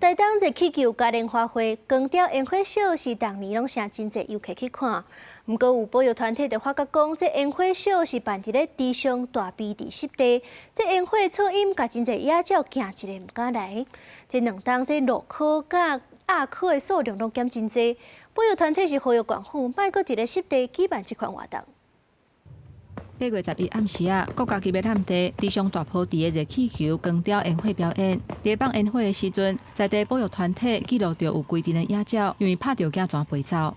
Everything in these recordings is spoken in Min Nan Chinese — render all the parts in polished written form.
台東熱氣球嘉年華會光雕煙火秀是逐年攏成真濟遊客去看。毋過有保育團體就發覺講，這煙火秀是辦佇咧池上大卑治濕地，這煙火噪音共真濟野鳥驚一个毋敢來。這兩冬這鷺鷥佮鴨鷥的數量攏減真濟，保育團體是呼籲縣府莫閣佇咧濕地舉辦這款活動。8月11暗時仔，國家級的湳地池上大坡池的熱氣球光雕煙火表演。佇放煙火的時陣，在地保育團體記錄著有幾陣的野鳥，因為拍著驚跩飛走。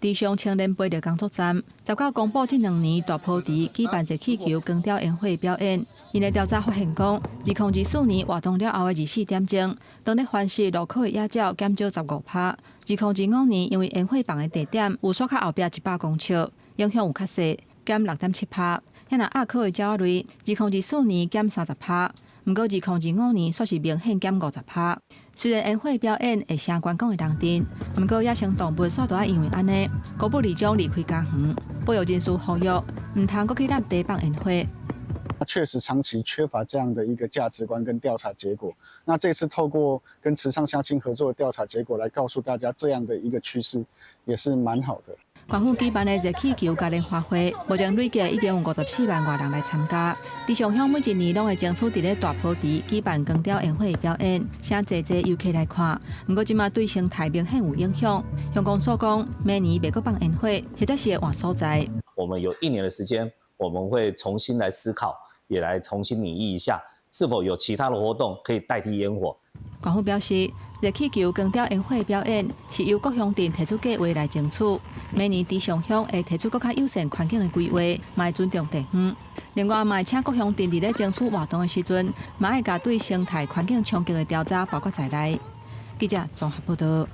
池上青年培力工作站19公布這兩年大坡池舉辦熱氣球光雕煙火表演。𪜶的調查發現講，2024年活動了後的24點鐘，當咧繁殖鷺鷥的野鳥減少15%。2025年因為煙火放的地點有煞較後壁100公尺，影響有較細，減6.7%。遐若鴨鷥的鳥仔類，2024年減30%，毋過2025年煞是明顯減50%。雖然煙火表演會成觀光的人陣，毋過野生動物煞都愛因為按呢，高不離將離開家園。保育人士呼籲，毋通閣去湳地放煙火。確實長期缺乏這樣的一個價值觀跟調查結果。那這次透過跟池上鄉親合作的調查結果來告訴大家這樣的一個趨勢，也是蠻好的。縣府舉辦的熱氣球嘉年華會，目前累計已經有54萬外人來參加。池上鄉每一年攏會爭取佇咧大坡池舉辦光雕煙火的表演，吸濟濟遊客來看。毋過這馬對生態明顯有影響。鄉公所講，明年袂閣放煙火，或者是會換所在。我們有一年的時間，我們會重新來思考，也來重新擬議一下，是否有其他的活動可以代替煙火。縣府表示，熱氣球光雕煙火表演是由各鄉鎮提出計畫來爭取。明年池上鄉會提出閣較友善環境的規劃，嘛會尊重地方。另外，嘛會請各鄉鎮佇咧爭取活動的時陣，嘛會共對生態環境衝擊的調查包括在內。記者綜合報道。